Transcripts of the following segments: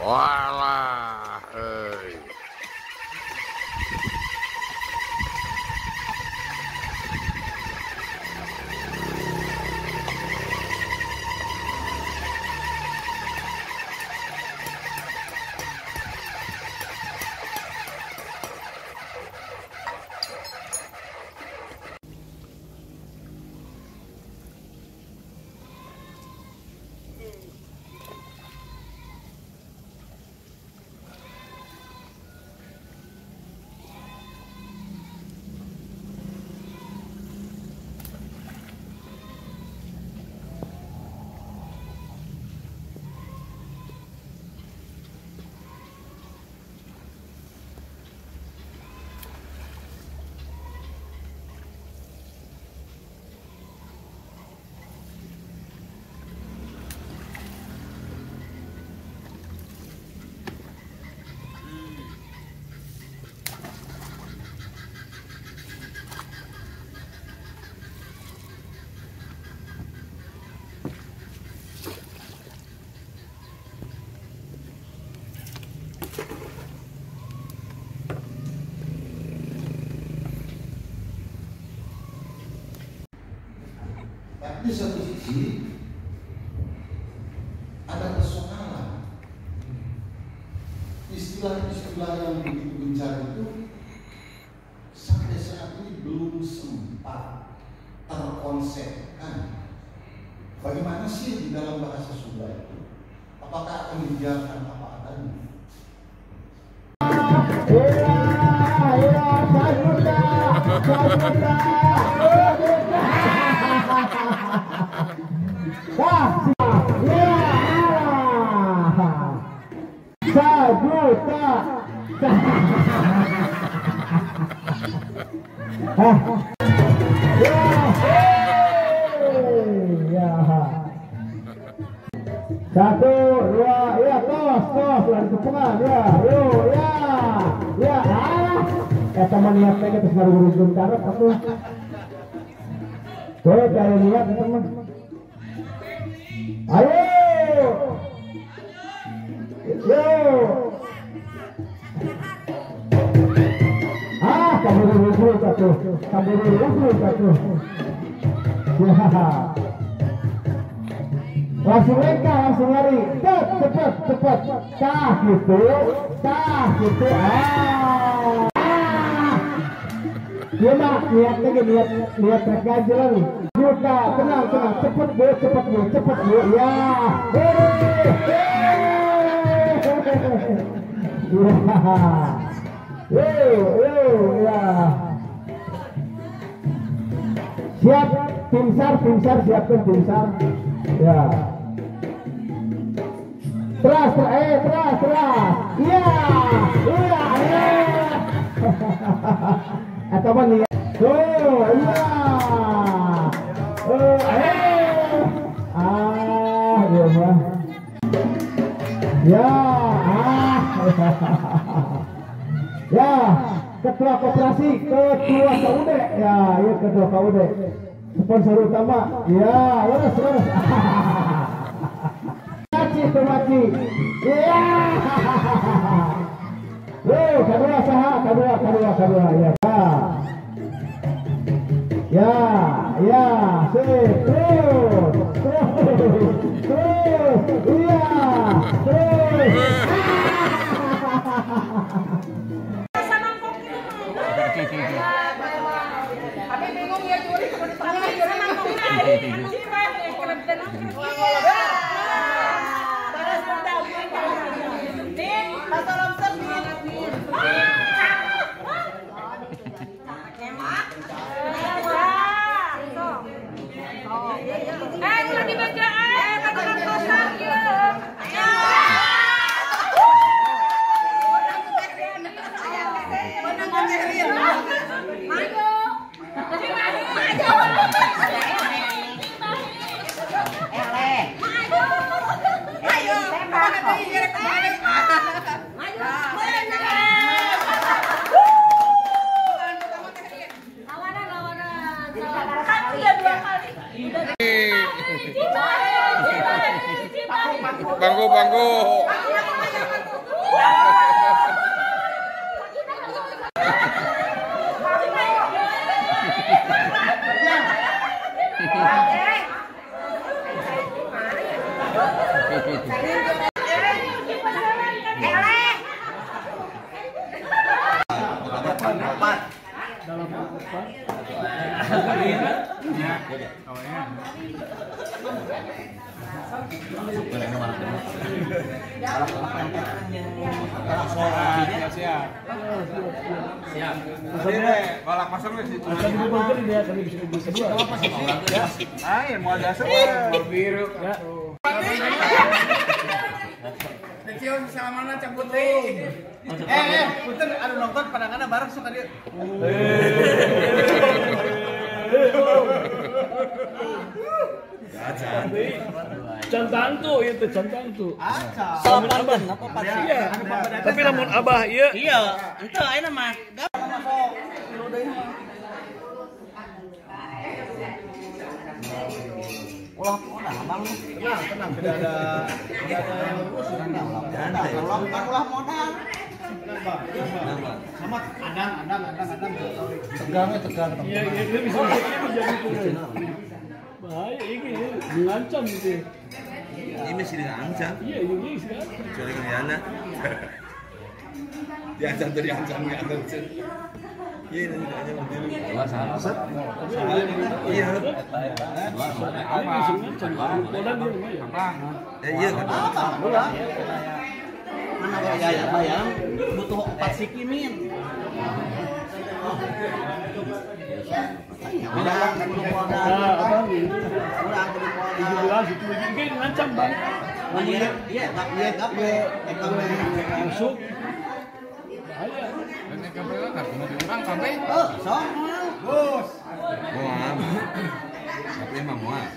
Walah, euy. Tapi satu sisi ada persoalan. Istilah-istilah yang begitu gencar itu sampai saat ini belum sempat terkonsepkan. Bagaimana sih di dalam bahasa Sunda itu? Apakah akan dibiarkan apa adanya? Satu, dua, ya, tos, tos, lari kepungan, ya, yo, ya, ya, ah, ya teman niat teh terus ngaruhurung karep atuh. Tuh, cari niat teman. Ayo, yo, ah, kaburu atuh, kaburu atuh, ya. Langsung lengkah, langsung lari, cepet, cepet, cepet, tah gitu, ah, dia mah niatnya gini, niat, niat mereka aja lagi, juta, tenang, tenang, cepet bu, cepet bu, cepet bu, ya, ya, yo, ya, siap, tim sar, siapkan tim sar, ya. Terus, terus, terus. Iya, iya, iya. Atau apa nih? Oh, iya. Oh, eh. Ah, iya mah. Ya, ah. Ya, ketua koperasi, ketua KUD. Ya, iya ketua KUD. Sponsor utama. Ya, terus, terus. Mati. Iya. Yo, kedua saha, kedua, kedua, kedua, ya. Ya, ya, sip, terus, terus, terus, iya, terus. Kami bingung ya curi, Bangku, bangku. Punten anu nonton pandanganna bareng sok ka dieu. Cantangtu itu cantangtu. Salapan apa iya. Tapi lamun abah ieu. Iya, henteu ayeuna mah. Ulah ulah abang. Tenang, tenang, tidak ada yang lurus. Ulah modal. Sama adang. Tegangnya tegang. Iya, itu bisa jadi bahaya ini mengancam gitu. Ini masih diancam. Iya, ini sih. Kecuali Riana. Diancam tuh diancam diancam. Iya, ini diancam dulu. Iya. Iya. Mana gaya bayang butuh 4 siki min. Abang 17 itu mungkin ngancam bang. Iya, iya, masuk. Bahaya. Oh, sok. Bos. Tapi emang moal.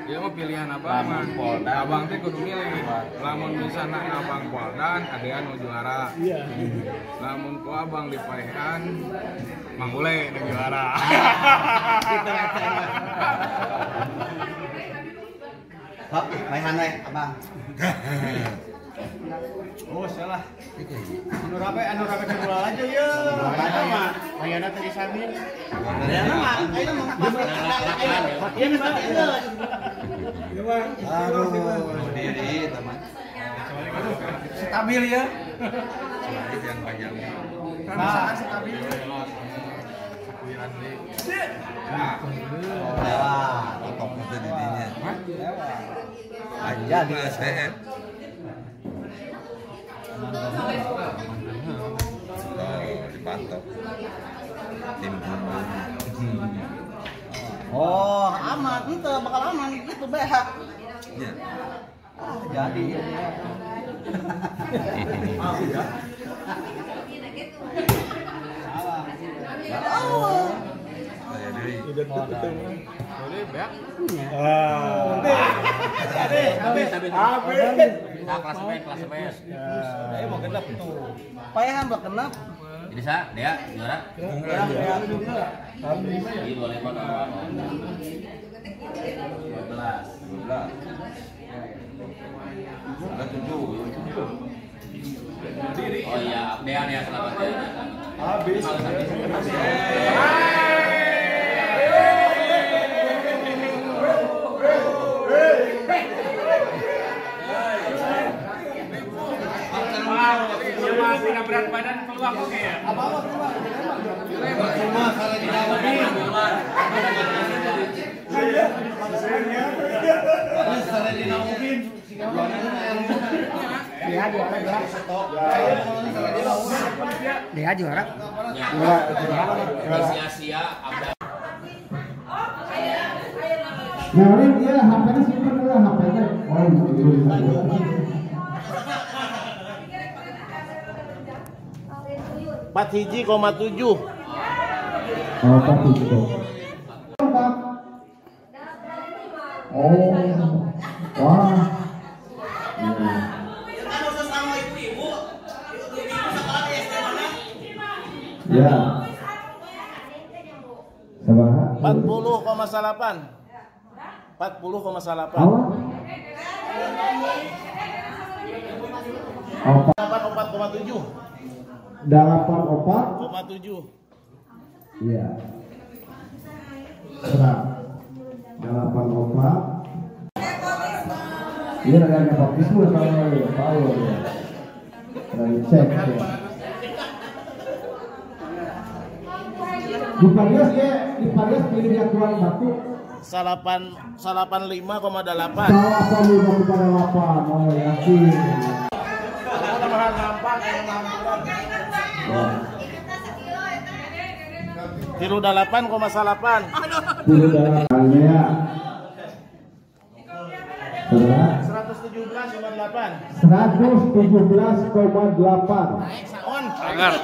Dia mah pilihan apa mah? Abang teh kudu milih. Lamun bisa na abang Poldan, adean nu juara. Iya. Lamun ku abang di paehan, Mang Ule nu juara. Sok, paehan we abang. Oh, salah. Anu rape bola aja ye. Mah mayana teh disamin. Mayana mah ayeuna mah ieu mah ieu mah. Aduh, diri teman. Stabil ya. Soalnya yang panjang. Nah, stabil. Lewat, top itu dirinya. Aja di SPM. Dipatok. Tim. Oh, aman itu bakal aman itu beak. Ya. Ah, jadi. Salah. Kelas B, kelas B. Eh mau genep tuh. Payahan mau genep. Jadi sa, dia juara. Iya, boleh 12. 12. 7. Oh iya, Dea Dea selamat ya. Habis. Masih berat badan peluang oke ya. Apa-apa peluang. Cuma salah di dalam. Dia juara. Asia ada. Nah, dia HP-nya simpen dulu HP-nya. Oh, itu. 41,7. Oh, 41. Oh, wah. Ya. Sabaraha? 40,8. 40,8. Oh. 4,7. 8 opat. 7. Iya. 8 opat. Iya, ada nepotisme sama ya, tahu ya. Udah dicek ya. Di Parias ya, di Parias pilih yang kurang batu. 85,8. 85,8. Oh yakin. Tilu 8,8. Tilu 8-nya. 117,8. 117,8. Naik saon. Sangar.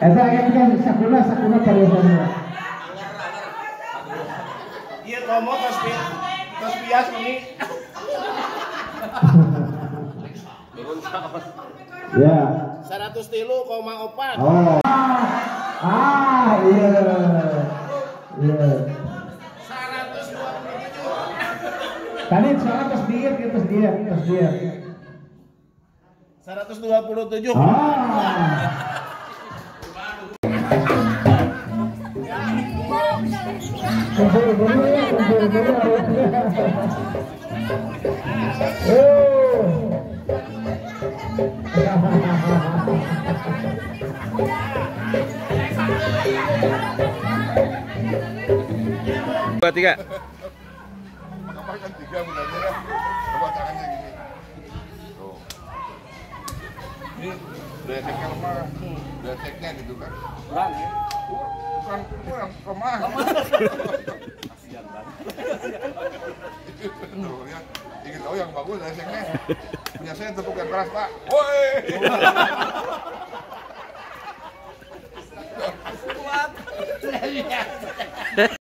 Eta aya kan sakuna pariasanna. Ieu komo tos bias ini. Ya. 103,4. Oh. Ah, iya. Iya. 127. Tadi soalnya terus dia, terus dia, terus dia. 127. Ah. Dua tiga. Kapal kan tiga benarnya ya. Coba tangannya gini. Tuh. Ini breseknya lemah. Breseknya gitu kan. Kurang ya? Bukan kurang, lemah. Kasihan banget. Tuh, ya. Ingin tahu yang bagus breseknya. Punya saya tepuk yang keras, Pak. Woi. Kuat.